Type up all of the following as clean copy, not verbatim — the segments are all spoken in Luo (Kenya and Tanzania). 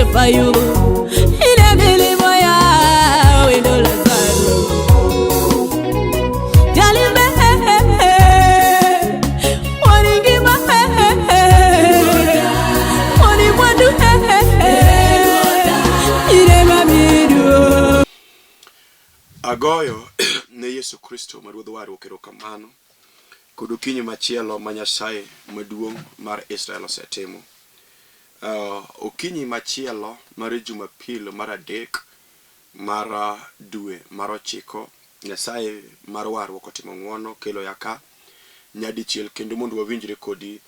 Josefa Ayubu, ile milimo yao ndo Lazaro. Jalime Waningima Wanimwandu Irema midu. Agoyo ne Yesu Kristo ma Ruodh warruok erokamano kod okinyi machielo ma Nyasaye maduong' mar Israel osetimo. Uh, okinyi machielo mar Jumapil mar adek mar uh, dwe mar ochiko, Nyasaye mar warruok otimo ng'wono kelo ya ka nyadichiel kendo mondo wawinjre kodi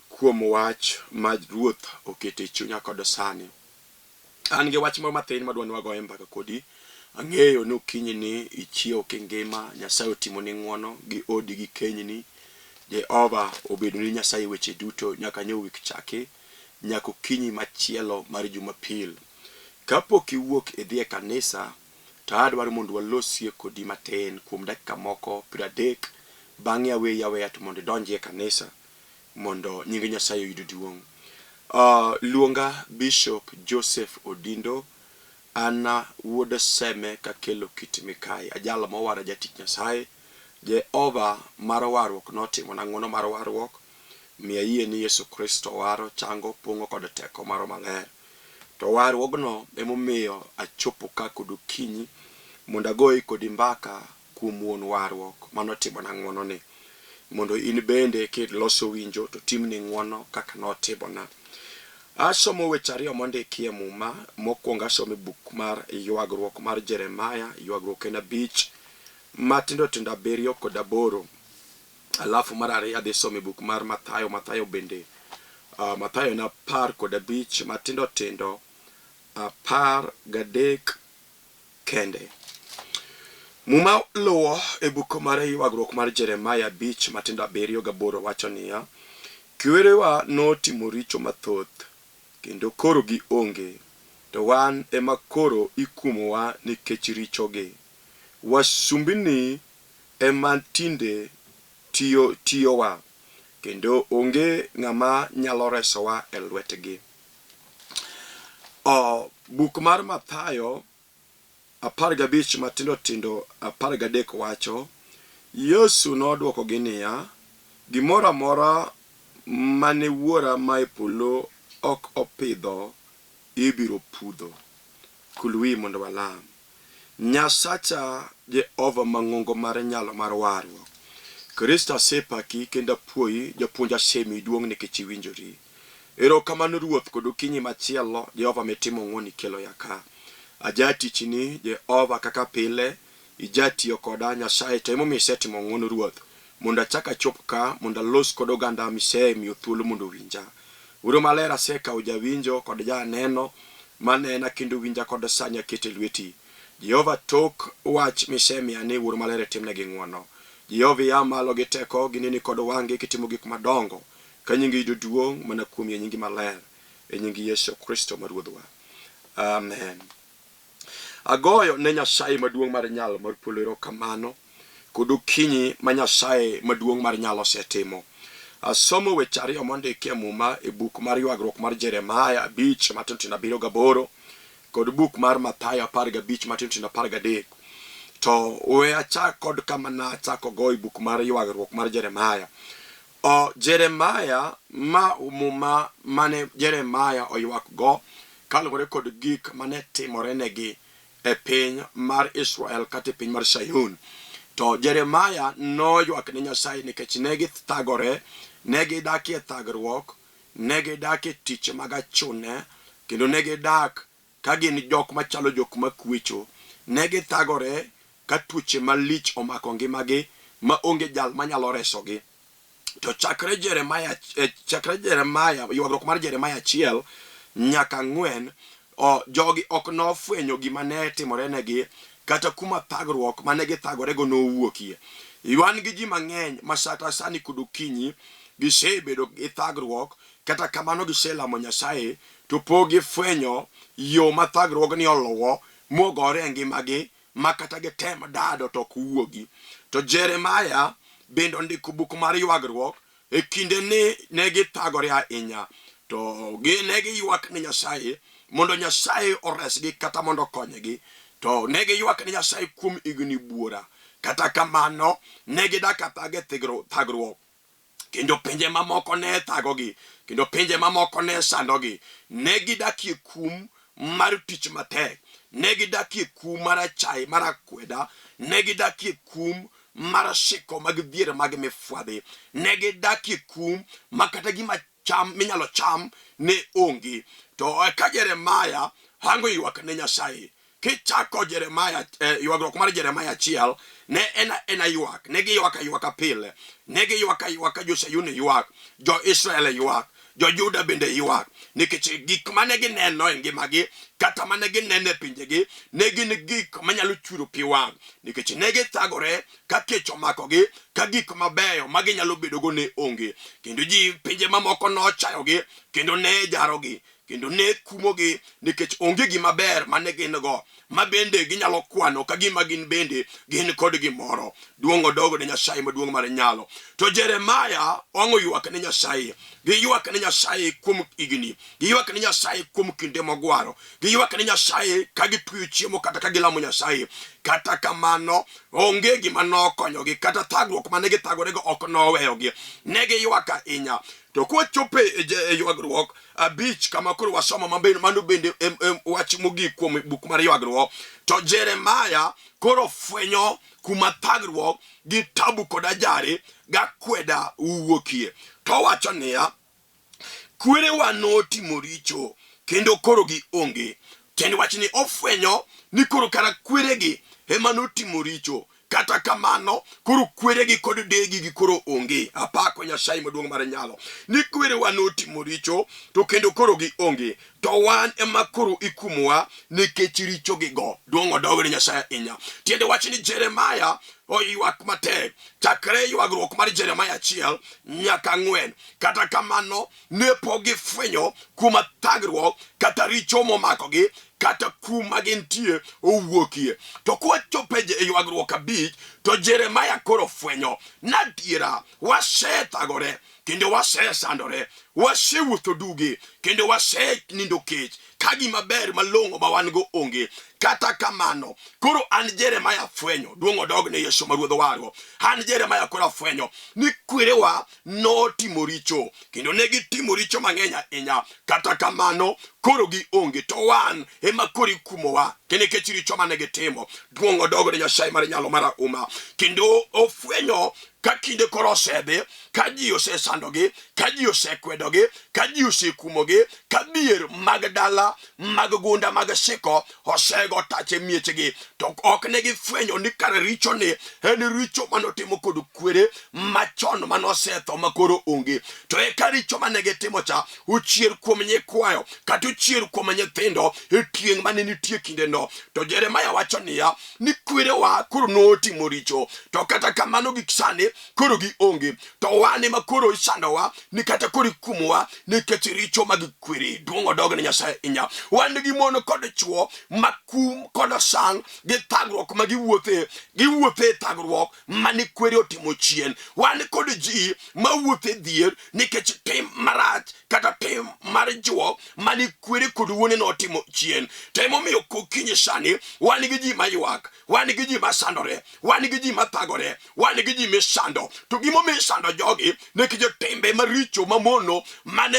kuom wach ma Ruoth oketo e chunya kod sani. An gi wach moro mathin madwa ni wagoye mbaka kodi. Ang'eyo ni okinyi ni ichiewo kingima, Nyasaye otimoni ng'wono gi odi gi kenyni. Jehova obedoni Nyasaye weche duto nyaka nyo wik chaki, nyaka okinyi machielo mar Jumapil. Kapok iwuok idhi e kanisa, to adwaro mondo walosie kodi matin kuom dakika moko 30, bang'e aweyi aweya to mondo idonji e kanisa. mondo nying Nyasaye oyud duong'. Uh, luonga Bishop Joseph Odindo, an wuod Seme Kakelo Kit Mikayi, ajal mowara jatich Nyasaye. Jehova mar warruok notimona ng'wono mar warruok, mi ayie ni Yesu Kristo waro, chango, pong'o kod teko mar Roho Maler. To warruogno emomiyo achopo ka kod okinyi mondo agoyi kodi mbaka kuom wuon warruok manotimona ng'wononi, mondo in bende kiloso winjo to timni ng'wono kaka notimona. Asomo weche ariyo mondiki e Muma. Mokwongo asomo e buk mar Ywagruok mar Jeremaya, Ywagruok en abich, matindo tindo abiriyo kod aboro. Alafu mar ariyo adhi somo e buk mar Mathayo, Mathayo bende uh, Mathayo en 15 matindo tindo 13 kende. Muma luwo e buk mar Ywagruok mar Jeremia abich matindo abiriyo gaboro wacho niya, Kwerewa notimo richo mathoth, kendo koro gionge, to wan ema koro ikumowa nikech richogi. Wasumbini ema tinde tiyo tiyowa, kendo onge ng'ama nyalo resowa e lwetgi. Oh, buk mar Mathayo 15 matindo tindo 13 wacho, Yesu nodwokogi niya, Gimoro amora mane Wuora mae polo ok opidho ibiro pudho. Kul wiyi mondo walam. Nyasacha Jehova mang'ongo mar nyalo mar warruok. Kristo asepaki kendo apuoyi, japuonj asemiyi duong' nikech iwinjori. Erokamano Ruoth kod okinyi machielo Jehova mitimo ng'wono ikelo ya ka. Ajatichni Jehova kaka pile ijatiyo koda Nyasaye to emomiyo isetimo ng'wono Ruoth mondo achak achop ka mondo alos kod oganda misemiyo thuolo mondo owinja. Wuoro maler asekawo jawinjo kod janeno manena kendo winja kod sani aketo e lweti. Jehova tok wach misemiya ni Wuoro maler itimnegi ng'wono. Jehova ia malo gi teko gineni kod wang'gi kitimo gik madongo ka nyingi yudo duong' mana kuom yie nyingi maler e nying Yesu Kristo ma Ruodhwa. Amen. Agoyo ne Nyasaye maduong' mar nyalo mar polo erokamano kod okinyi ma Nyasaye maduong' mar nyalo osetimo. Asomo weche ariyo mondiki e Muma e buk mar Ywagruok mar Jeremaya abich matindo tindo abiriyo gaboro kod buk mar Mathayo 15 matindo tindo 13. To we achak kod kama nachako go e buk mar Ywagruok mar Jeremaya. O Jeremaya ma muma mane Jeremaya oywak go kaluwore kod gik mane timore negi e piny mar Israel kata e piny mar Sayun. To Jeremaya noywak ne Nyasaye nikech ne githagore, ne gidak e thagruok, ne gidak e tich mag achune, kendo ne gidak ka gin jok machalo jok makwecho. Ne githagore ka tuoche malich omako ngimagi ma onge jal manyalo resogi. To chakre Jeremaya, eh, chakre Jeremaya, ywagruok mar Jeremaya achiel nyaka ang'wen, o, jogi ok nofwenyo gima ne timore negi kata kuma thagruok mane githagorego nowuokie. Wan gi ji mang'eny ma sata sani kod okinyi gisebedo gi thagruok, kata kamano giselamo Nyasaye to pok gifwenyo yo ma thagruogni oluwo mogore e ngimagi ma kata gitem dado to ok wuogi. To Jeremaya bende ondiko buk mar ywagruok e kinde ni ne githagore ahinya. To gi ne giywak ne Nyasaye mondo Nyasaye oresgi kata mondo okonygi. To ne giywak ne Nyasaye kuom higni buora. Kata kamano, ne gidak athaga e thagruok kendo pinje mamoko ne thagogi kendo pinje mamoko ne sandogi. Ne gidakie kum mar tich matek, ne gidakie kum mar achaye mar akweda, ne gidakie kum mar siko mag dhier mag mifwadhi, ne gidakie kum ma kata gima cham minyalo cham ne onge. To eka Jeremaya hango ywak ne Nyasaye. Kichako Jeremaya, ywagruok mar Jeremaya achiel, ne en en aywak, ne giywak aywaka pile, ne giywak aywaka, jo-Sayun ywak, jo-Israel ywak, jo-Juda bende ywak, nikech gik mane gineno e ngimagi kata mane gineno e pinjegi ne gin gik manyalo chwero pi wang', nikech ne githagore ka kech omakogi, ka gik mabeyo ma ginyalo bedogo ne onge, kendo ji pinje mamoko nochayogi kendo ne jarogi kendo ne kumogi nikech onge gima ber mane gin go ma bende ginyalo kwano ka gima gin bende gin kod gimoro. Duong' odog ne Nyasaye maduong' mar nyalo. To Jeremaya ong'o ywak ne Nyasaye. Giywak ne Nyasaye kuom higni, giywak ne Nyasaye kuom kinde mogwaro, giywak ne Nyasaye ka gitweyo chiemo kata ka gilamo Nyasaye. Kata kamano, onge gima nokonyogi, kata thagruok mane githagorego ok noweyogi. Ne giywak ahinya. To kwachopo e e ywagruok abich kama koro wasomo mabe mano bende em wach mogik kuom buk mar ywagruok, to Jeremaya koro fwenyo kuma thagruok gi tabu kod ajare gakweda wuokie. To owacho niya, kwerewa notimo richo kendo koro gionge. Tiend wachni ofwenyo ni koro kara kweregi ema notimo richo. Kata kamano, koro kweregi kod deyegi gi koro onge. Apako Nyasaye maduong' mar nyalo. Ni kwerewa notimo richo to kendo koro gionge. To wan ema koro ikumowa nikech richogigo. Duong' odog ne Nyasaye ahinya. Tiende wach ni Jeremaya oywak matek chakre ywagruok mar Jeremaya achiel nyaka ang'wen. Kata kamano, ne pok gifwenyo kuma thagruok kata richo momakogi kata kum ma gintie owuokie. To kwachopo e ywagruok abich, to Jeremaya koro fwenyo nadiera wasethagore kendo wasesandore, wasewuotho duge kendo wasenindo kech ka gima ber malong'o ma wan go onge. Kata kamano, koro an Jeremaya fwenyo, duong' odog ne Yesu ma Ruodh warwa. An Jeremaya koro afwenyo ni kwerewa notimo richo kendo ne gitimo richo mang'eny ahinya. Kata kamano, koro gionge, to wan ema koro ikumowa kendo nikech richo mane gitimo. Duong' odog ne Nyasaye mar nyalo mar auma. Kendo ofwenyo ka kinde koro osedhi, ka ji osesandogi, ka ji osekwedogi, ka ji osekumogi, ka dhier mag dala mag gunda mag siko osego tach e miechgi, to ok ne gifwenyo ni kare richoni en richo mane otimo kod kwere machon mane osetho ma koro onge. To eka richo mane gitimo cha ochier kuom nyikwayo kata ochier kuom nyithindo e tieng' mane nitie kindeno. To Jeremaya wacho niya, ni kwerewa koro notimo richo, to kata kamano gik sani koro gionge, to wan ema koro isandowa ni kata koro ikumowa nikech richo mag kwere. Duong' odog ne Nyasaye ahinya. Wan gi mon kod chwo ma kum kod sang gi thagruok ma giwuothe, giwuothe e thagruok mane kwere otimo chien. Wan kod ji ma wuotho e dhier nikech tim marach kata tim mar juok mane kwere kod wuone notimo chien. To emomiyo kokinyi sani wan gi ji maywak, wan gi ji masandore, wan gi ji mathagore, wan gi ji misando. To gimomiyo isando jogi nikech timbe maricho mamono mane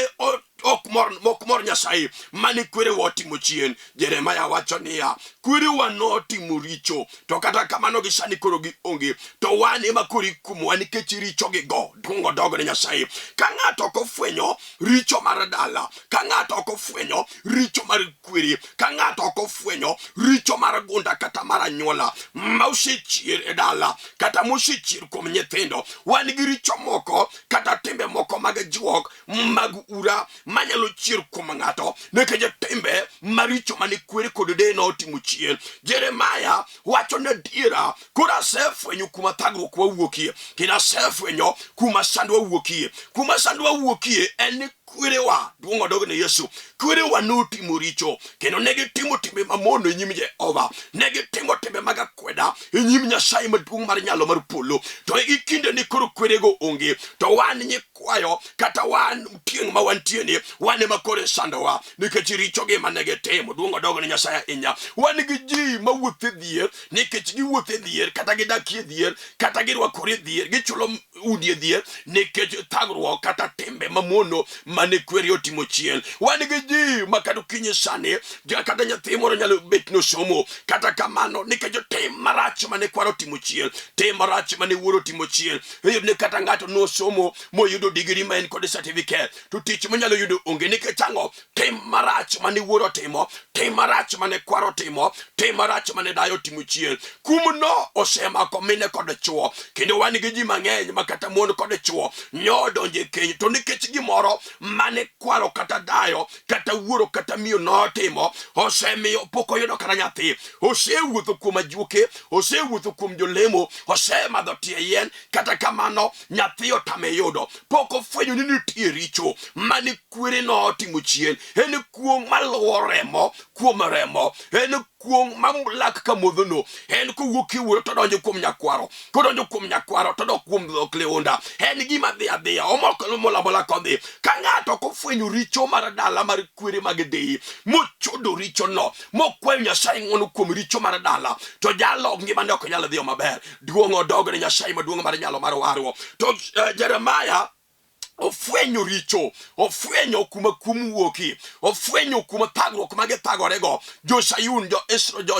ok mor, ok mor Nyasaye mane kwerewa otimo chien. Jeremaya wacho niya, kwerewa notimo richo, to kata kamano gi sani koro gionge, to wan ema koro ikumowa nikech richogigo. Duong' odog ne Nyasaye. Ka ng'ato ok ofwenyo richo mar dala, ka ng'ato ok ofwenyo richo mar kwere, ka ng'ato ok ofwenyo richo mar gunda kata mar anyuola ma osechier e dala kata mosechier kuom nyithindo, wan gi richo moko kata timbe moko mag juok mag ura manyalo chier kuom ng'ato nikech timbe maricho mane kwere kod deye notimo chien. Jeremaya wacho ni adiera koro asefwenyo kuma thagruok wawuokie kendo asefwenyo kuma sand wawuokie. Kuma sand wawuokie en ni Kwerewa, duong' odog ne Yesu. Kwerewa notimo richo kendo ne gitimo timbe mamono e nyim Jehova. Ne gitimo timbe mag akweda e nyim Nyasaye maduong' mar nyalo mar polo. To e kinde ni koro kwerego onge, to wan nyikwayo kata wan tieng' ma wantie ni wan ema koro isandowa nikech richogi mane gitimo. Duong' odog ne Nyasaye ahinya. Wan gi ji mawuotho e dhier nikech giwuotho e dhier kata gidakie dhier kata girwakore e dhier, gichulo udi e dhier nikech thagruok kata timbe mamono mane kweri otimo chien. Wan gi ji ma kata okinyi sani kata nyathi moro nyalo bet nosomo, kata kamano nikech tim marach mane kwaro otimo chien, tim marach mane wuoro otimo chien, iyudo ni kata ng'ato nosomo moyudo digri ma en kod certificate to tich monyalo yudo onge nikech ang'o? Tim marach mane wuoro otimo, tim marach mane kwaro otimo, tim marach mane dayo otimo chien. Kumno osemako mine kod chwo, kendo wan gi ji mang'eny ma kata mon kod chwo nyodonjo e keny to nikech gimoro mane kwaro kata dayo kata wuoro kata miyo notimo osemiyo pok oyudo kata nyathi. Osewuotho kuom ajuoke, osewuotho kuom jolemo, osemadho tie yien, kata kamano nyathi otame yudo. Pok ofwenyo ni nitie richo mane kwere notimo chien. En kuong' maluwo remo kuom remo, en kuong' malak ka modhono. En kowuok kiwuoyo to donjo kuom nyakwaro, kodonjo kuom nyakwaro to dok kuom dhok liunda. En gima dhi adhiya, omoko mola mola kodhi. Ka ng'ato ok ofwenyo richo mar dala mar kwere mag deyi, mochodo richono, mokwayo Nyasaye ng'wono kuom richo mar dala, to jalo ngimane ok nyal dhiyo maber. Duong' odog ne Nyasaye maduong' mar nyalo mar warruok. To Jeremaya ofwenyo richo, ofwenyo kuma kum wuoki, ofwenyo kuma thagruok ma githagorego jo-Sayun,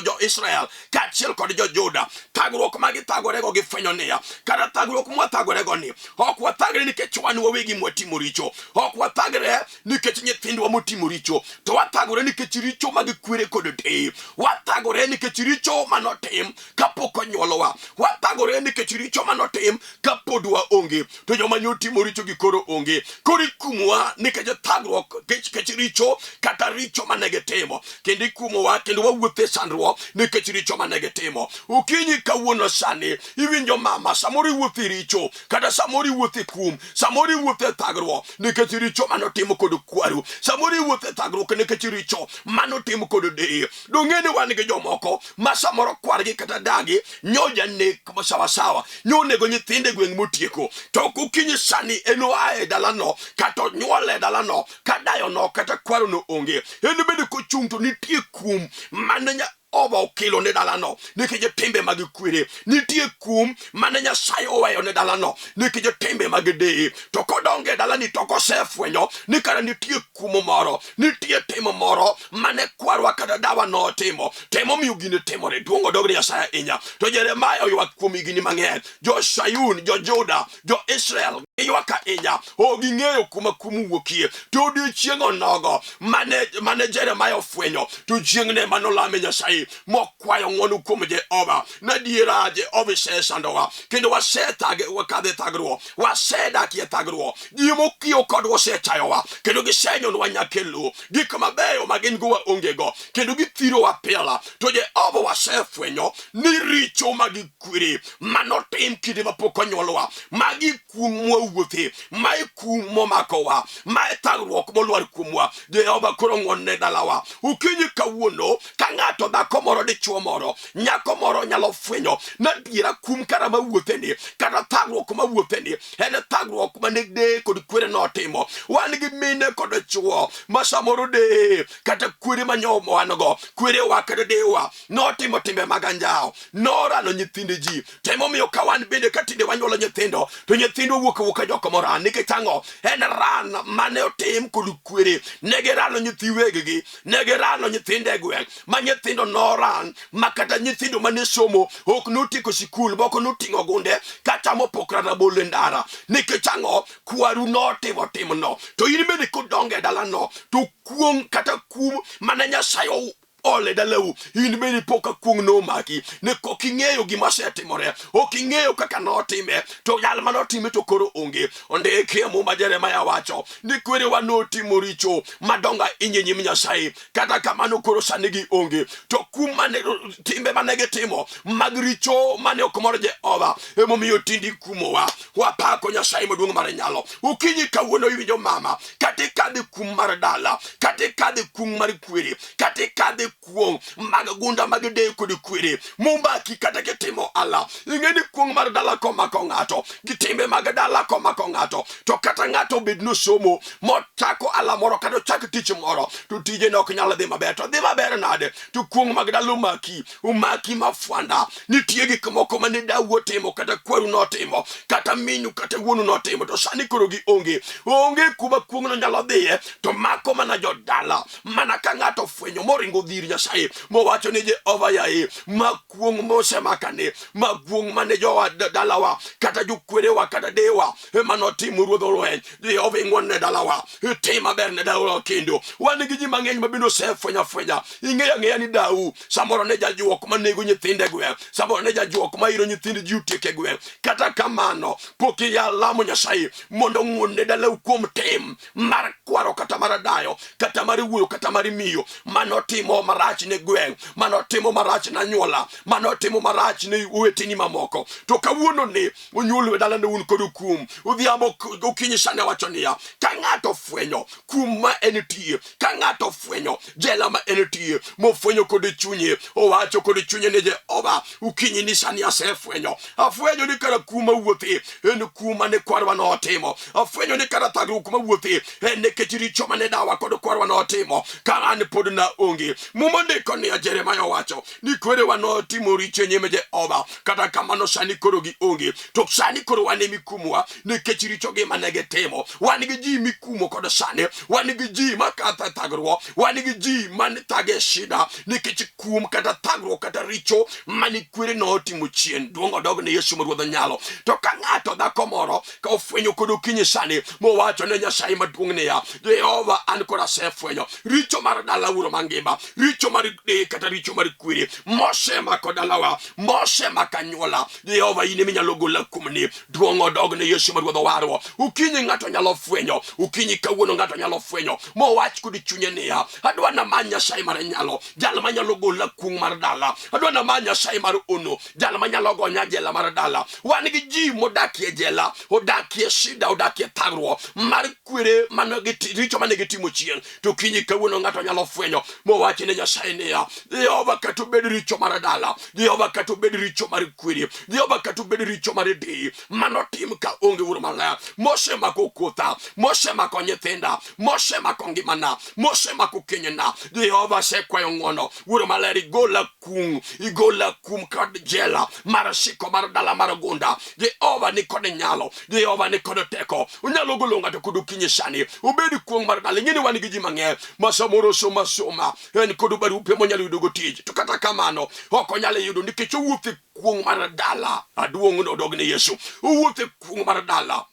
jo-Israel kaachiel kod jo-Juda. Thagruok ma githagorego gifwenyo niya, kata thagruok mwathagorego ni ok wathagre nikech wan wawegi mwatimo richo, ok wathagre nikech nyithindwa motimo richo, to wathagore nikech richo mag kwere kod deye, wathagore nikech richo manotim kapok onyuolowa, wathagore nikech richo manotim kapod waonge, to joma ne otimo richo gi koro onge. Koro ikumowa nikech thagruok, nikech richo kata richo mane gitimo, kendo ikumowa kendo wawuotho e sandruok nikech richo mane gitimo. Okinyi kawuono sani iwinjo mama, samoro iwuotho e richo, kata samoro iwuotho e kum, samoro iwuotho e thagruok nikech richo mane otimo kod kwaru, samoro iwuotho e thagruok nikech richo mane otim kod deye. Dong'e ni wan gi jomoko ma samoro kwargi kata dagi nyo janek sawasawa, nyo onego nyithindo e gweng' motieko, to okinyi sani en oa e dalano kata onyuol e dalano ka dayono kata kwarono onge, en bende kochung' to nitie kum mane Jehova okelo ne dalano nikech timbe mag kwere. Nitie kum mane Nyasaye oweyo ne dalano nikech timbe mag deye. To kodongo e dalani to kosefwenyo ni kara nitie kum moro, nitie tim moro mane kwarwa kata dawa notimo, to emomiyo gini timore. Duong' odog ne Nyasaye ahinya. To Jeremaya oywak kuom higni mang'eny. Jo-Sayun, Jo-Juda, Jo-Israel giywak ahinya, ok ging'eyo kuma kum wuokie. To odiechieng' onogo mane Jeremaya ofwenyo, to chieng'ne manolame Nyasaye mokwayo ng'wono kuom Jehova. Nadiera Jehova isesandowa kendo wasethage wakadho e thagruok, wasedakie thagruok. Ji mokiewo kodwa osechayowa kendo gisenyonwa nyaka e lowo. Gik mabeyo ma gin go waongego kendo githirowa pila. To Jehova wasefwenyo ni richo mag kwere manotim kinde mapok onyuolwa, magi kuong' mwawuothe, mae kum momakowa, mae thagruok molwar kuomwa. Jehova koro ng'won ne dalawa. Okinyi kawuono ka ng'ato, dhako moro, dichuo moro, nyako moro nyalo fwenyo nadiera kum kara mawuotheni kata thagruok mawuotheni en thagruok mane deye kod kwere notimo. Wan gi mine kod chuo ma samoro deye kata kwere manyo wan go, kwerewa kata deyewa notimo timbe mag anjawo, norano nyithind ji. To emomiyo ka wan bende ka tinde wanyuolo nyithindo to nyithindwa wuok awuoka jok moran. Nikech ang'o? En ran mane otim kod kwere. Ne girano nyithi weggi, ne girano nyithindo e gweng' ma nyithindo noran ma kata nyithindo mane somo ok notieko sikul, moko noting'o gunde kachamo pok rabolo e ndara. Nikech ang'o? Kwaru notimo timno. To in bende kodongo e dalano to kuong' kata kum mane Nyasaye ole dalau in bende pok ka kuong' nomaki ne ok ing'eyo gima osetimore ok ing'eyo kaka notime to jal ma notime to koro onge ondiki e muma jeremaya wacho ni kwerewa notimo richo madongo ahinya e nyim nyasaye kata kamano koro sani gi onge to kum mane timbe mane gitimo mag richo mane ok mor jehova emomiyo tindi kumowa wapako nyasaye maduong' mar nyalo okinyi kawuono iwinjo mama kata ikadhe kum mar dala kata ikadhe kum mar kwere kata ikadhe kuong' mag gunda mag deye kod kwere momaki kata kitimo ala ing'e ni kuong' mar dala komako ng'ato gi timbe mag dala komako ng'ato to kata ng'ato obed nosomo mochako ala moro kata ochak tich moro to tije ne ok nyal dhi maber to dhi maber nade to kuong' mag dala omaki omaki mafwanda nitie gik moko mane dawu otimo kata kwaru notimo kata minu kata wuonu notimo to sani koro gi onge onge kuma kuong'no nyalo dhiye to mako mana jodala mana ka ng'ato ofwenyo moringo dhi ir nyasaye mowacho ni jehova yaye ma kuong' mosemakane ma kuong' mane jowa dalawa kata jokwerewa kata dewa ema notimo ruodh olweny jehova ing'won ne dalawa itim maber ne dalawa kendo wan gi ji mang'eny ma bende osefwenyo afwenya ing'eyo ang'eya ni dau samoro ne jajuok manego nyithindo e gweng' samoro ne jajuok ma iro nyithind ji otieko e gweng' kata kamano pok iya lamo nyasaye mondo ong'won ne dalau kuom tim mar kwaro kata mar dayo kata mar wuoyo kata mar miyo manotimo marach ne gweng' manotimo marach ne anyuola manotimo marach ne oweteni mamoko to kawuono ni onyuolu e dalane un kod kum odhiambo okinyi sani awacho niya ka ng'ato ofwenyo kum ma entie ka ng'ato ofwenyo jela ma entie mofwenyo kod chunye owacho kod chunye ni jehova okinyi ni sani asefwenyo afwenyo ni kara kum mawuothe en kum mane kwarwa notimo afwenyo ni kara thagruok mawuothe en nikech richo mane dawa kod kwarwa notimo ka an pod na onge muma ndiko niya jeremaya owacho ni kwerewa notimo richo e nyim jehova kata kamano sani koro gionge to sani koro wan emikumwa nikech richogi mane gitimo wan gi ji mikumo kod sani wan gi ji makatho e thagruok wan gi ji man thage e shida nikech kum kata thagruok kata richo mane kwere notimo chien duong' odog ne yesu ma ruodh nyalo to ka ng'ato dhako moro ka ofwenyo kod okinyi sani mowacho ne nyasaye maduong' niya jehova an kod asefwenyo richo mar dala wuoro mangima richo mar deye kata richo mar kwere mosemako dalawa mosemako anyuola jehova in ema inyalo gola kuomni duong' odog ne yesu ma ruodh owarwa okinyi ng'ato nyalo fwenyo okinyi kawuono ng'ato nyalo fwenyo mowach kod chunye niya adwa namany nyasaye mar nyalo jal manyalo gola kuong' mar dala adwa namany nyasaye mar ono jal manyalo gonya jela mar dala wan gi ji modakie jela odakie shida odakie thagruok mar kwere mane richo mane gitimo chien to kinyi kawuono ng'ato nyalo fwenyo mowachi ne nyasaye niya jehova kata obed richo mar dala jehova kata obed richo mar kwere jehova kata obed richo mar deyi manotim ka onge wuoro maler mosemako kotha mosemako nyithinda mosemako ngimana mosemako kenyena jehova asekwayo ng'wono wuoro maler igola kum igola kum kod jela mar siko mar dala mar gunda jehova ni kod nyalo jehova ni kod teko onyalo golo ng'ato kod okinyi sani obed kuong' mar dala ing'eni wan gi ji mang'eny ma samoro soma soma en kod barupe monyalo yudogo tich to kata kamano ok onyal yudo nikech owuotho e kuong' mar dala aduong' nodog ne yesu owuotho e kuong' mar dala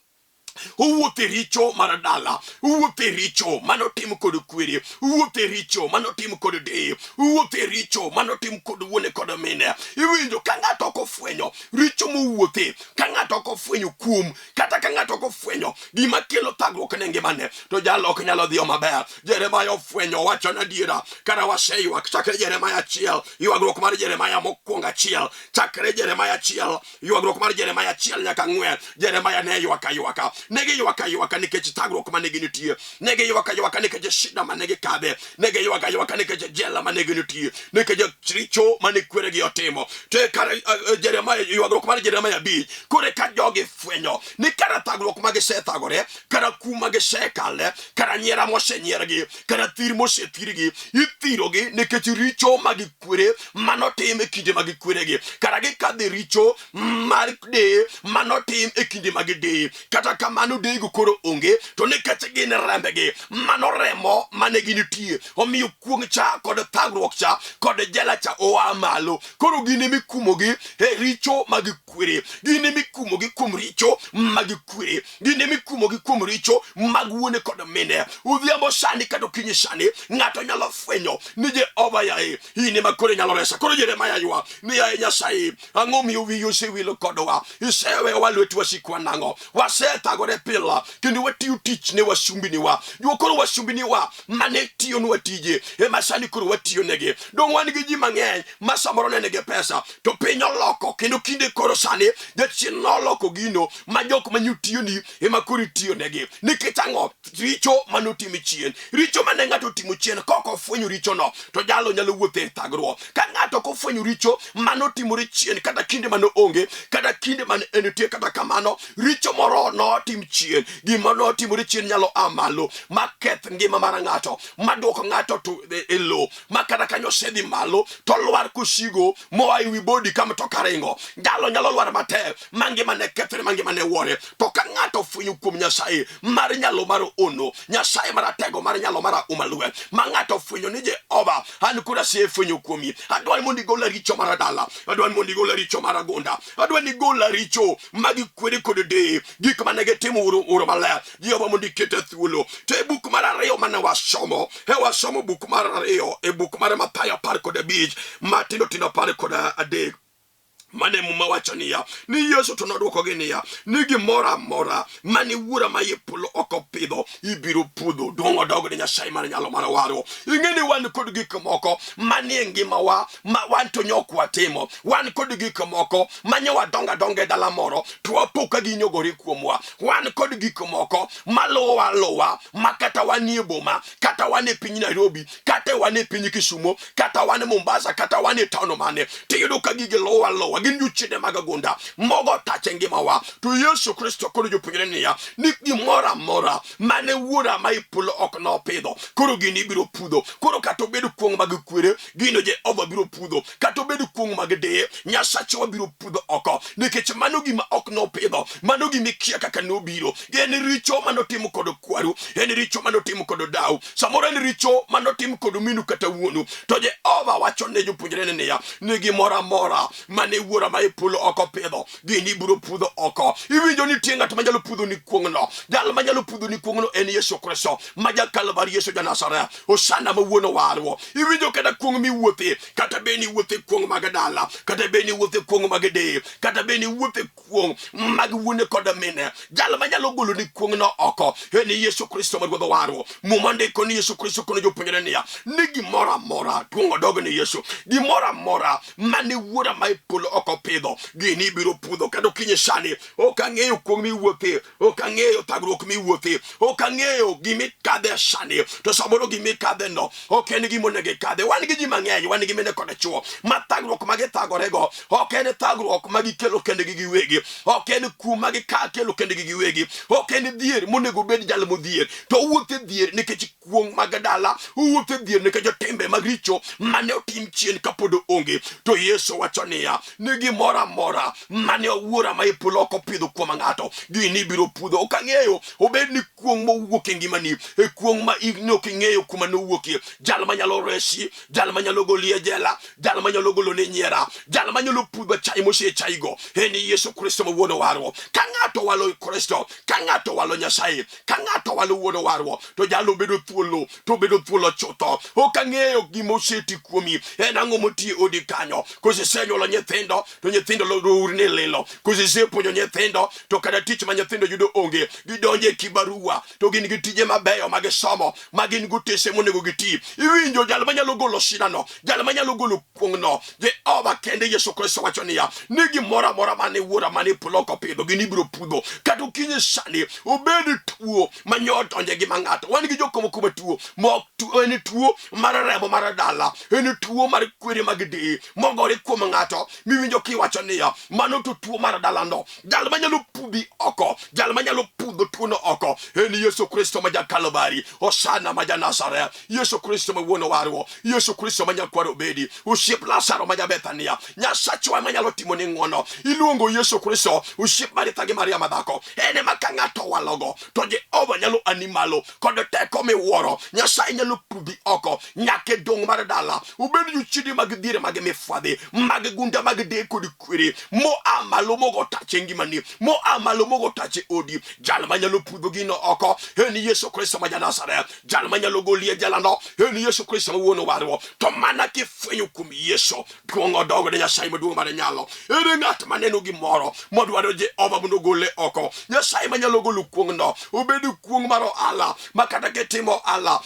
Uwuotho e richo mar dala, uwuotho e richo manotim kod kwere, uwuotho e richo manotim kod deye, uwuotho e richo manotim kod wuone kod mine. Iwinjo ka ng'ato ok ofwenyo richo mowuothe, ka ng'ato ok ofwenyo kum, kata ka ng'ato ok ofwenyo gima kelo thagruok ne ngimane, to jalo ok nyalo dhiyo maber. Jeremaya ofwenyo owacho ni adiera, kara waseywak chakre Jeremaya achiel, ywagruok mar Jeremaya mokwongo achiel, chakre Jeremaya achiel ywagruok mar Jeremaya achiel nyaka ang'wen Jeremaya ne ywak aywaka ne giywak aywaka nikech thagruok mane ginitie ne giywak aywaka nikech shida mane gikadhe ne giywak aywaka nikech jela mane ginitie nikech richo mane kweregi otimo to e kar Jeremaya ywagruok mar Jeremaya abich koro eka jogi fwenyo ni kara thagruok ma gisethagore kara kum ma gisekale kara nyiera mosenyiergi kara thir mosethirgi ithirogi nikech richo ma gikwere manotim e kinde ma gikweregi kara gikadhe richo mar deye manotim e kinde ma gideye kata kamano kamano deyego koro onge, to nikech gin rembegi, mano remo mane ginitie, omiyo kuong' cha kod thagruok cha kod jela cha oa malo. Koro gin ema ikumogi e richo mag kwere, gin ema ikumogi kuom richo mag kwere, gin ema ikumogi kuom richo mag wuone kod mine. Odhiambo sani kata okinyi sani ng'ato nyalo fwenyo ni Jehova yaye, in ema koro inyalo resa. Koro Jeremia ywak ni yaye Nyasaye, ang'o miyo wiyi osewil kodwa? Iseweyowa lwet wasikwa nang'o? Wasethagore pile kendo watiyo tich ne wasumbiniwa. Jo koro wasumbiniwa mane tiyonwa tije ema sani koro watiyonegi. Dong' wan gi ji mang'eny ma samoro ne nigi pesa to piny oloko kendo kinde koro sani jachien noloko gino ma jok ma nyotiyoni ema koro itiyonegi. Nikech ang'o? Richo mane otim chien, richo mane ng'ato otimo chien, kok ofwenyo richono to jalo nyalo wuotho e thagruok. Ka ng'ato ok ofwenyo richo mane otimore chien, kata kinde mane onge, kata kinde mane entie, kata kamano richo moro notim chien, gima notimore chien nyalo a malo ma keth ngima mar ng'ato, ma duok ng'ato to e lowo, ma kata kanyo osedhi malo to lwar kosigo moa e wi bodi ka mtoka ringo. Jalo nyalo lwar matek ma ngimane kethre, ma ngimane wuore. To ka ng'ato ofwenyo kuom Nyasaye mar nyalo mar ono, Nyasaye maratego mar nyalo mar auma lweny, ma ng'ato ofwenyo ni Jehova, an koro asefwenyo kuomi, adwa ni mondo igola richo mar dala, adwa ni mondo igola richo mar agunda, adwa ni igola richo mag kwere kod deye, gik mane gitimo uro uro maler, Jehova mondo ikete thuolo. To e buk mar ariyo mane wasomo, e wasomo buk mar ariyo e buk mar Mathayo 15 matindo tindo 13 mane Muma wacho niya, ni Yesu to nodwokogi niya, ni gimoro amora mane Wuora ma e polo ok opidho ibiro pudho. Duong' odog ne Nyasaye mar nyalo mar warruok. Ing'e ni wan kod gik moko manie ngimawa ma wan to nyok watimo. Wan kod gik moko ma nyo wadongo adonga e dala moro to wapo ka ginyogore kuomwa. Wan kod gik moko maluwowa aluwa ma kata wanie boma, kata wan e piny Nairobi, kata wan e piny Kisumo, kata wan e Mombasa, kata wan e taon mane, tiyudo ka gigi luwowa aluwa, gin jochiende mag agunda mogo tach e ngimawa. To Yesu Kristo koro jopuonjre niya, ni gimoro amora mane Wuora ma e polo ok nopidho, koro gini ibiro pudho. Koro kata obed kuong' mag kwere, gino Jehova biro pudho. Kata obed kuong' mag deye, Nyasachwa biro pudho oko, nikech mano gima ok nopidho, mano gima ikia kaka nobiro. En richo manotim kod kwaru, en richo manotim kod dau, samoro en richo manotim kod minu kata wuonu. To Jehova wacho ne jopuonjrene niya, ni gimoro amora mane Wuora ma e polo ok opidho, gini ibiro pudho oko. Iwinjo nitie ng'at manyalo pudho ni kuong'no. Jal manyalo pudho ni kuong'no en Yesu Kristo ma ja Kalvari, Yesu ja Nazareth, Hosana ma wuon owarruok. Iwinjo kata kuong' miwuothe, kata bed ni iwuothe kuong' mag dala, kata bed ni iwuothe kuong' mag deye, kata bed ni iwuothe kuong' mag wuone kod mine, jal manyalo golo ni kuong'no oko en Yesu Kristo ma Ruodh warruok. Muma ndiko ni Yesu Kristo kono jopuonjre niya, ni gimoro amora, duong' odog ni Yesu, gimoro amora mane Wuora ma e polo ok opidho, gini ibiro pudho. Kata okinyi sani ok ang'eyo kuong' miwuothe, ok ang'eyo thagruok miwuothe, ok ang'eyo gima ikadhe sani, to samoro gima ikadhe no ok en gima onego ikadhe. Wan gi ji mang'eny, wan gi mine kod chwo ma thagruok ma githagorego ok en thagruok ma gikelo kendgi giwegi, ok en kum ma gikelo kendgi giwegi, ok en dhier monego obed jal modhier, to owuotho e dhier nikech kuong' mag dala, owuotho e dhier nikech timbe mag richo mane otim chien kapod onge. To Yesu wacho niya, ni gimoro amora mane Wuora ma e polo ok opidho kuom ng'ato, gini ibiro pudho. Ok ang'eyo obed ni kuong' mowuok e ngimani, e kuong' ma in ok ing'eyo kuma nowuokie, jal manyalo resi, jal manyalo goli e jela, jal manyalo golo ni nyiera, jal manyalo pudho chai mosechaigo, en Yesu Kristo ma Wuon warruok. Ka ng'ato walo Kristo, ka ng'ato walo Nyasaye, ka ng'ato walo Wuon warruok, to jalo bedo thuolo, to bedo thuolo chutho. Ok ang'eyo gima oseti kuomi, en ang'o moti e odi kanyo? Koso isenyuolo nyithindo, to nyithindo rourni lilo. Koso isepuonjo nyithindo, to kata tich ma nyithindo yudo onge. Gidonjo e kibarua, to gin gi tije mabeyo ma gisomo, ma gin gotese monego giti. Iwinjo jal manyalo golo shidano, jal manyalo golo kuong'no, Jehova kende. Yesu Kristo wacho niya, ni gimoro amora mane Wuora mane polo ok opidho, gin ibiro pudho. Kata okinyi sani obed tuo manyo odonjo e ngima ng'ato. Wan gi jok moko matuo, ma en tuo mar remo mar dala, en tuo mar kwere mag deye mogore kuom ng'ato miwinjo. Iwinjo kiwacho niya, mano to tuo mar dalano. Jal manyalo pudhi oko, jal manyalo pudho tuono oko en Yesu Kristo ma ja-Kalvari, Hosana ma ja-Nazareth, Yesu Kristo ma wuon warruok, Yesu Kristo ma nyakwar Obedi, osiep Lazaro ma ja-Bethania, Nyasachwa manyalo timo ni ng'wono. Iluongo Yesu Kristo, osiep Maritha gi Maria madhako. En ema ka ng'ato owalogo, to Jehova nyalo ani malo kod teko miwuoro. Nyasaye nyalo pudhi oko nyaka e dong' mar dala, ubed jochiende mag dhier mag mifwadhi, mag gunda mag deye kod kwere, moa malo mogo tach e ngimani, moa malo mogo tach e odi. Jal manyalo pudho gino oko en Yesu Kristo ma ja-Nazareth. Jal manyalo goli e jelano en Yesu Kristo ma wuon warruok. To mana kifwenyo kuom Yesu, duong' odog ne Nyasaye maduong' mar nyalo. Ere ng'at maneno gimoro modwaro Jehova mondo ogole oko? Nyasaye manyalo golo kuong'no, obed kuong' mar ohala ma kata kitimo ohala,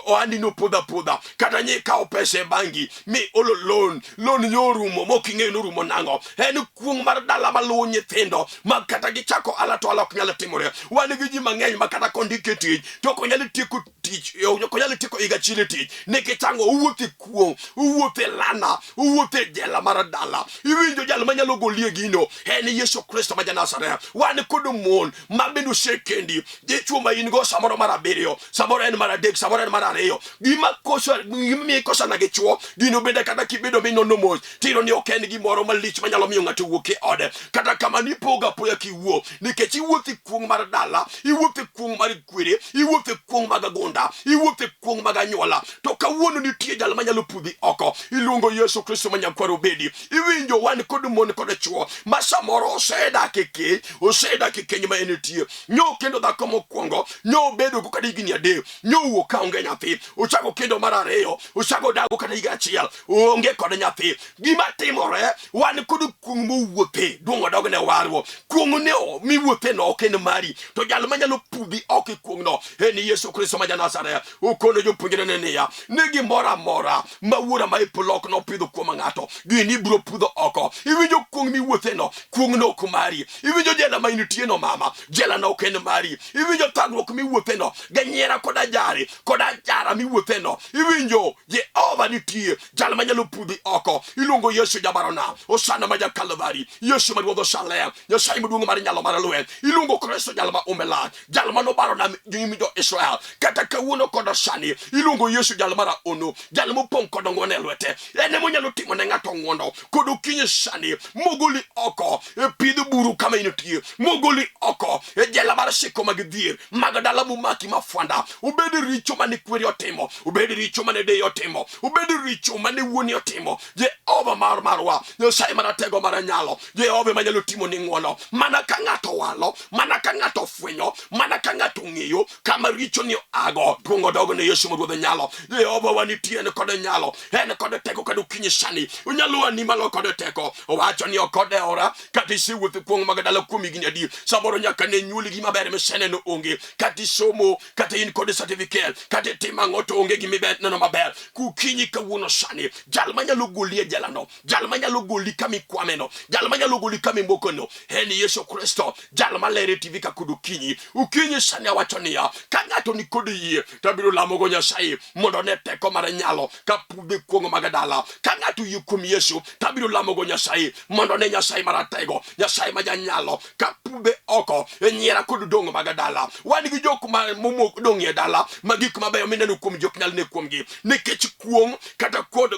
ohandi no podho apodha, kata nyi kawo pesa e bangi mi olo loan, loan nyorumo mok ing'eyo norumo nang'o. En kuong' mar dala maluwo nyithindo ma kata gichako ohala to ohala ok nyal timore. Wan gi ji mang'eny ma kata kondik e tich to ok onyal tieko tich, ok onyal tieko higa achiel e tich nikech ang'o? Owuotho e kuong', owuotho e lana, owuotho e jela mar dala. Iwinjo jal manyalo golie gino en Yesu Kristo ma ja-Nazareth. Wan kod mon ma bende osekendi, dichwo ma in go samoro mar abiriyo, samoro en mar adek, samoro en mar ariyo. Gima koso, gima miyo ikosana gi chwo, gino bende kata kibedo minono mos, tiyudo ni ok en gimoro malich manyalo miyo ng'ato wuok e ode. Kata kamano ipogo apoya kiwuo, nikech iwuotho e kuong' mar dala, iwuotho e kuong' mar kwere, iwuotho e kuong' mag agunda, iwuotho e kuong' mag anyuola. To kawuono nitie jal manyalo pudhi oko, iluongo Yesu Kristo ma nyakwar Obedi. Iwinjo wan kod mon kod chwo ma samoro osedak e keny, osedak e keny ma entie. Nyo kendo dhako mokwongo, nyo obedo go kata higni adek, nyo owuok ka onge nyathi, ochako kendo mar ariyo, ochako odago kata higa achiel, onge kod nyathi. Gima timore, wan kod kuong' mowuothe, duong' odog ne warruok. Kuong' ne miwuothe no ok en mari, to jal manyalo pudhi oko e kuong'no en Yesu Kristo ma ja-Nazareth. Okono jopuonjrene niya, ni gimoro amora ma Wuora ma e polo ok nopidho kuom ng'ato, gini ibiro pudho oko. Iwinjo kuong' miwuotheno, kuong'no ok mari. Iwinjo jela ma intieno mama, jelano ok en mari. Iwinjo thagruok miwuotheno, ganyiera kod ajari kod ajara miwuotheno. Iwinjo Jehova nitie, jal manyalo pudhi oko. Iluongo Yesu jabarona, Hosana ma ja-Kalvari, Yesu ma Ruodh Salem, Nyasaye maduong' mar nyalo mar lweny. Iluongo Kristo jal ma ume lach, jal ma nobaro nam nyim jo-Israel. Kata kawuono koda sani, iluongo Yesu jal mar aono, jal mopong' kod ng'wono e lwete. En ema onyalo timo ne ng'ato ng'wono kod okinyi sani, mogoli oko e pidh buru kama intie, mogoli oko e jela mar siko mag dhier mag dala momaki mafwanda. Obed richo mane kweri otimo, obed richo mane deye otimo, obed richo mane wuoni otimo, Jehova mar marwa, Nyasaye maratego mar nyalo, Jehova ema nyalo timo ni ng'wono. Mana ka ng'ato walo, mana ka ng'ato ofwenyo, mana ka ng'ato ong'eyo kama richo ni oago, duong' odog ne Yesu ma Ruodh nyalo. Jehova wanitie en kod nyalo, en kod teko kod okinyi sani. Onyalo ani malo kod teko. Owacho ni ok odewora kata isewuotho kuong' mag dala kuom higni adi. Samoro nyaka ne nyuoli gima ber miseneno onge. Kata isomo, kata in kod certificate, kata itimo ang'o to onge gima iber neno maber. Kukinyi kawuono sani, jal manyalo goli e jelano, jal manyalo goli kama ikwameno, jal manyalo goli kama imokono, en Yesu Kristo, jal maler e TV ka kod okinyi. Okinyi sani awacho niya, ka ng'ato ni kod yie, to abiro lamogo Nyasaye mondo one teko mar nyalo ka pudhe kuong'o mag dala. Ka ng'ato oyie kuom Yesu, to abiro lamogo Nyasaye mondo one Nyasaye maratego, Nyasaye ma janyalo ka pudhe oko e nyiera kod dong' mag dala. Wan gi jok ma modong' e dala ma gik mabeyo mineno kuom ji ok nyal ne kuomgi nikech kuong' kata kod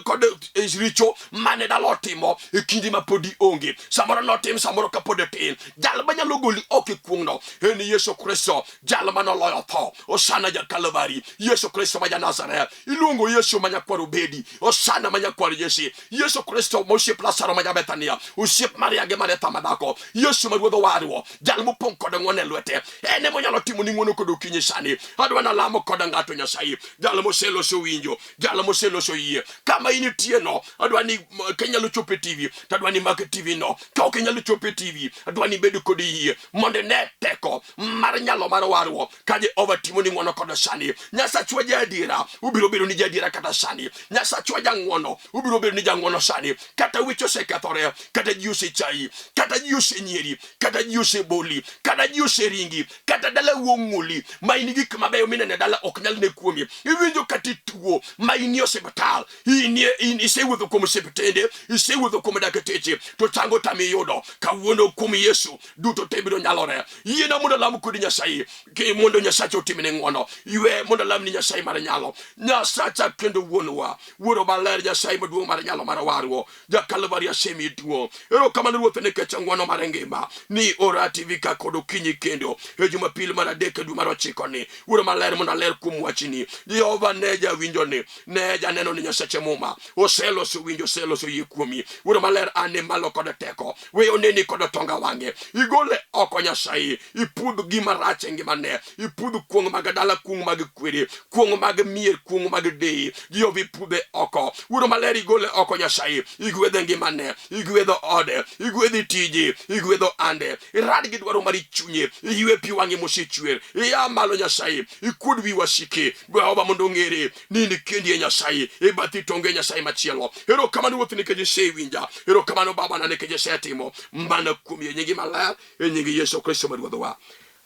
richo mane dala otimo e kinde ma podi onge. Samoro notim, samoro kapod otin. Jal manyalo goli oko e kuong'no en Yesu Kristo, jal manoloyo tho. Hosana ja Kalvari, Yesu Kristo ma ja Nazareth. Iluongo Yesu ma nyakwar Obedi, Hosana ma nyakwar Jesse, Yesu Kristo ma osiep Lazaro ma ja Bethania, osiep Maria gi Maritha madhako, Yesu ma Ruodh warruok, jal mopong' kod ng'wono e lwete. En ema onyalo timo ni ng'wono kod okinyi sani. Adwa nalamo kod ng'ato Nyasaye, jal moseloso winjo, jal moseloso yie. Kama intie no, adwa ni kinyalo chopo e TV, to adwa ni mak TV no. Ka ok inyalo chopo e TV, adwa ni ibed kod yie mondo ine teko mar nyalo mar warruok ka Jehova timo ni ng'wono kod sani. sani. Nyasachwa jaadiera, obiro bedo ni jaadiera kata sani. Nyasachwa jang'wono, obiro bedo ni jang'wono sani. Kata weche osekethore, kata ji osechayi, kata ji osenyieri, kata ji oseboli, kata ji oseringi, kata dala wuong'uli, ma in gik mabeyo mineno e dala ok nyal ne kuomi. Iwinjo kata ituo, ma in e osiptal, in, in isewuotho kuom osiptende, isewuotho kuom dakteche, to chango tami iyudo. Kawuono kuom Yesu, duto te biro nyalore. Yiena mondo alam kodi Nyasaye, ke mondo Nyasacha otimni ng'wono. Ywe mondo alam ni Nyasaye mar nyalo. Nyasacha kendo wuonwa, Wuoro maler, Nyasaye maduong' mar nyalo mar warruok. Ja-Kalvari asemiyi duong'. Erokamano Ruoth nikech ng'wono mar ngima ni ora TV ka kod okinyi kendo e Jumapil mar adek e dwe mar ochiko ni. Wuoro maler mondo aler kuom wachni. Jehova ne jawinjo ni, ne janeno ni Nyasache Muma oseloso winjo, oseloso yie kuomi. Wuoro maler an e malo kod teko. We oneni kod otonga wang'e. Igole oko Nyasaye. Ipudh gima rach e ngimane. Ipudh kuong' mag dala, kuong' mag kwere, kuong' mag mier, kuong' mag deye. Jehova ipudhe oko. Wuoro maler igole oko Nyasaye. Igwedhe ngimane, igwedho ode, igwedho tije, igwedho ande. Irad gi dwaro mar chunye, iywe pi wang'e mosechwer. Ia malo Nyasaye, ikuod wi wasike. Jehova mondo ong'ere ni in kendi e Nyasaye, e bathi to onge Nyasaye machielo. Erokamano Ruoth nikech isewinja. Erokamano Babana nikech isetimo mana kuom yie nyingi maler e nying Yesu Kristo ma Ruodhwa.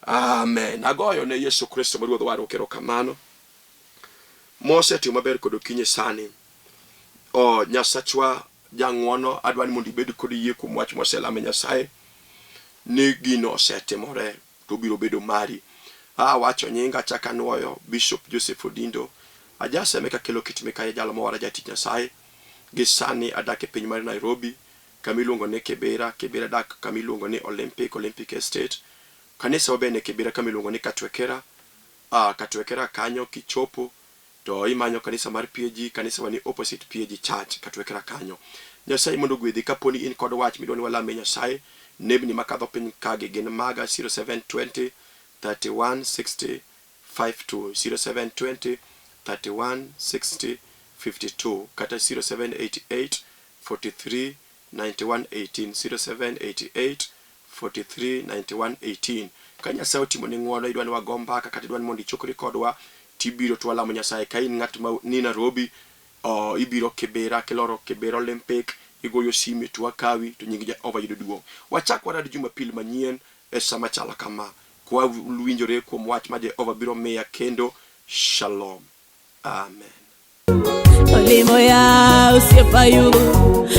Amen. Agoyo ne Yesu Kristo ma Ruodhwa erokamano. Mosetimo maber kod okinyi sani. O Nyasachwa jang'wono, adwa ni mondo ibed kod yie kuom wach moselame Nyasaye ni gino osetimore to obiro bedo mari. Awacho nyinga achako anuoyo Bishop Joseph Odindo. Ajaseme kakelo kit mikayi jalo mowara jatich Nyasaye. Gi sani adak e piny mar Nairobi kama iluongo ni Kibera. Kibera dak kama iluongo ni Olympic, Olympic Estate. Kanisa wa be ni Kibera kama iluongo ni Katwekera. Katwekera kanyo kichopo to imanyo kanisa mar PAG, kanisa wa ni opposite PAG Church, Katwekera kanyo. Nyasaye mondo ogwedhi. Kaponi in kod wach midwa ni walamie Nyasaye, nembni makadho piny kagi gin maga 0720 31 60 52, 0720 31 60 52 kata 0788 43 91 18, 0788 43 91 18. Ka Nyasaye otimoni ng'wono, idwa ni wago mbaka kata idwa ni mondo ichokri kodwa, tibiro to walamo Nyasaye. Ka in ng'at ma ni Nairobi, oh, ibiro Kibera, kiloro Kibera Olympic, igoyo sime to wakawi to nying Jehova yudo duong'. Wachak warad Jumapil manyien e sa machalo kama, kwa winjore kuom wach ma Jehova biro miya kendo. Shalom. Amen. Olimo ya osiepa yugo.